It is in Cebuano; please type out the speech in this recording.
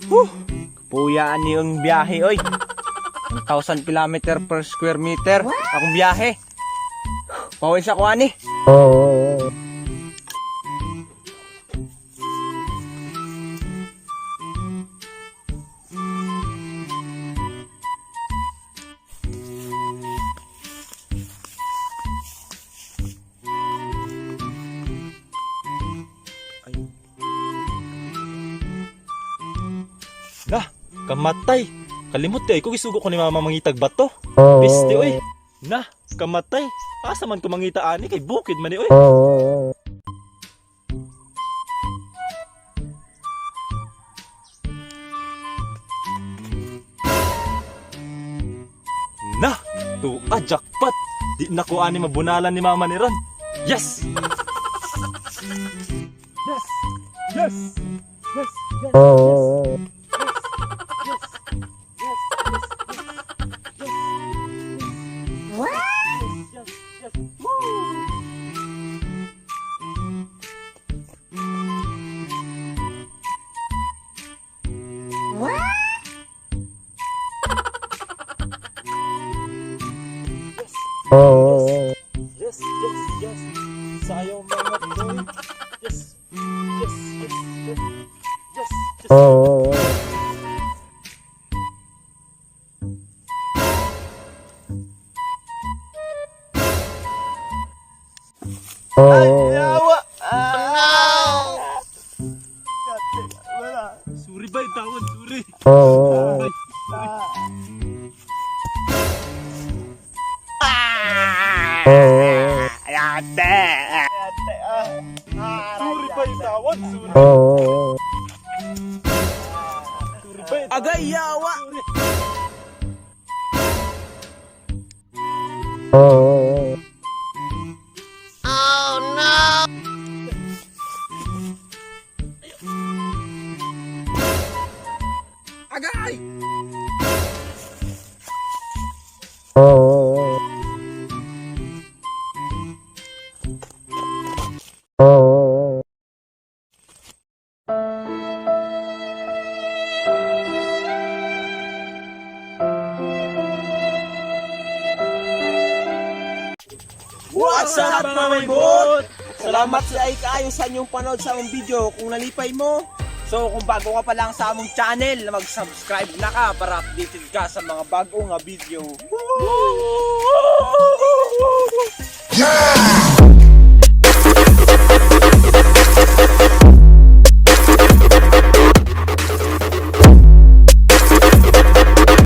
Huh! Puyaan ni ang biyahe, oy. 1,000 kilometer per square meter akong biyahe. Pawis ako ani. Lah, kamatay. Kalimot kay ko gisugo ko ni mama mangitag bato. Piste oy. Na, kamatay. Asa man ko mangita ani kay bukid man ni oy. Na, tuwa jackpot. Di na ko ani mabunalan ni mama ni Ron. Yes. Yes. Yes. Yes. Yes. Yes. Yes, yes, yes. Sayaw mga boy. Yes, yes, yes, yes. Yes, yes. Yawa! Sorry ba, tawad, sorry. Sorry. Ate! Sorry ba, tawad, sorry. Sorry ba, Agay yawa! sorry. Agay! What's up, mga may bot? Salamat sa ay kaayo sa inyong panood sa among video. Kung nalipay mo, so kung bago ka pa lang sa among channel, mag-subscribe na ka para updated ka sa mga bago nga video. Woo!